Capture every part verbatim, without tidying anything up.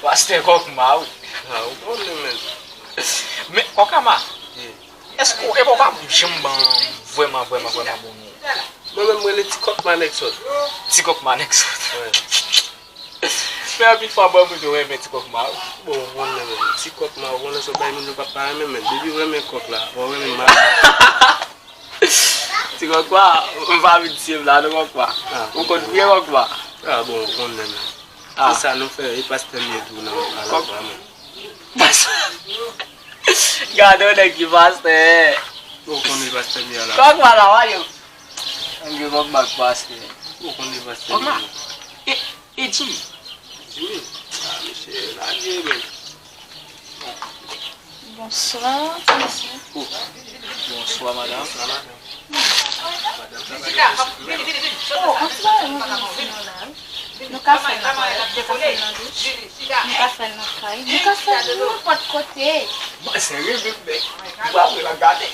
Pastè Kòkma, wi. Ah, ou konnen, men. Men, Kòkma, èske w, epa w pa janm ban vrèman, vrèman, vrèman bon non? Mwen menm, mwen rele Ti Kòkma nèg sòt. Ti Kòkma nèg sòt. Wi. Men anpil fwa, bon, moun yo renmen Ti Kòkma, wi. Bon, ou konnen, men. Ti Kòkma, ou konnen se yon bagay moun yo pa, pa renmen, men. Depi w renmen kòk la, w renmen mal. Ti Kòkma, m pa vin sye m la, non, Kòkma. Ah, ou konn byen, Kòkma. Ah, bon, ou konnen, men. Ah. Se sa nou fè, e pastè m ye tou nan Alabama. Gade yon nèg ki pastè. Ou konnen pastè m ye Alabama. Kòkma la, wa yo. Ange Kòkma k pastè. Ou konnen pastè m ye. Kòkma. E, e Jimmy? Jimmy? Ah, mesye, lage, men. Bonswa, ti mesye. Oh, bonswa, madanm. Bonswa, madanm. Oh, an ti bagay mwen vin di nou la, wi. Nou ka fè l nan twalèt, nou ka fè l nan douch, nou ka fè l nan kay, nou ka fè l nenpòt kote. Mwen serye, bebe. Mwen vle l ap gade.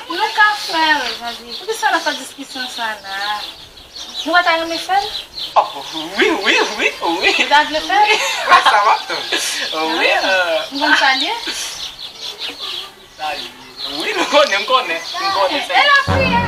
Nou ka fè l, jodi. Poukisa n ap fè diskisyon sa la? Nou pa ta renmen fè l? Oh, wi, wi, wi, wi. Ou ta vle fè l? Wi, sa m ap tann. Wi, euh. M konn sa l ye? Sa l ye. Wi, nou konnen, m konnen. M konnen sa l ye. E l ap kriye